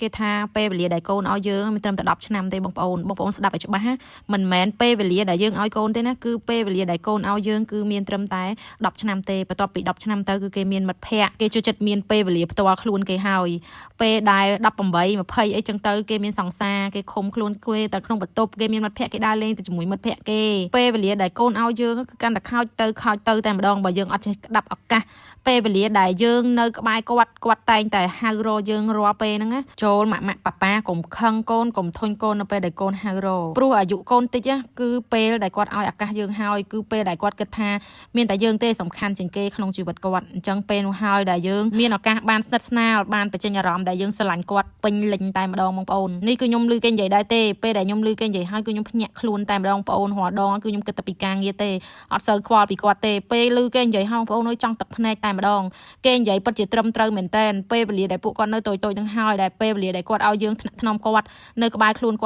គេថាពេលវេលាដែលកូនឲ្យយើងមានត្រឹមតែ10ឆ្នាំទេបងប្អូនបងប្អូនស្ដាប់ឲ្យច្បាស់ណាមិនមែនពេលវេលាដែលយើងឲ្យកូនទេណាគឺពេលវេលាដែលកូនឲ្យយើងគឺមានត្រឹមតែ10ឆ្នាំទេបន្ទាប់ពី10ឆ្នាំទៅគឺគេមានមិត្តភ័ក្តិគេចូលចិត្តមានពេលវេលាផ្ទាល់ខ្លួនគេហើយពេលដែល18 20អីចឹងទៅគេមានសង្សារគេឃុំខ្លួនគេតែក្នុងបន្ទប់គេមានមិត្តភ័ក្តិគេដើរលេងទៅជាមួយមិត្តភ័ក្តិគេពេលវេលាដែលកូនឲ្យយើងគឺកាន់តែខោចទៅខោចទៅតែម្ដងបើយើងអត់ចេះក្តាប់ឱកាសពេលវេលាដែលយើងនៅក្បែរគាត់គាត់តែងតែហៅរកយើងរាល់ពេលហ្នឹងណាចូលម៉ាក់ម៉ាក់ប៉ាប៉ាកុំខឹងកូនកុំធុញកូននៅពេលដែលកូនហៅរកព្រោះអាយុកូនតិចណាគឺពេលដែលគាត់ឲ្យឱកាសយើងហើយគឺពេលដែលគាត់គិតថាមានតែយើងទេសំខាន់ជាងគេក្នុងជីវិតគាត់អញ្ចឹងពេលនោះហើយដែលយើងមានឱកាសបានស្និទ្ធស្នាលបានបញ្ចេញអារម្មណ៍ដែលយើងស្រឡាញ់គាត់ពេញលេញតែម្ដងបងប្អូននេះគឺខ្ញុំឮគេនិយាយដែរទេពេលដែលខ្ញុំឮគេនិយាយហើយគឺខ្ញុំភ្ញាក់ខ្លួនតែម្ដងបងប្អូនរាល់ដងគឺខ្ញុំគិតតែពីការងារទេអត់សូវខ្វល់ពីគាត់ទេពេលឮគេនិយាយហោងបងប្អូនអើយចង់ទឹកភ្នែកតែម្ដងគេនិយាយពិតជាត្រឹមត្រូវមែនតែនពេលវេលាដែលពួកគាត់នៅតូចៗនឹងហើយដែលពេលវេលាដែលគាត់ឲ្យយើងថ្នាក់ថ្នមគាត់នៅក្បែរខ្លួនគាត់។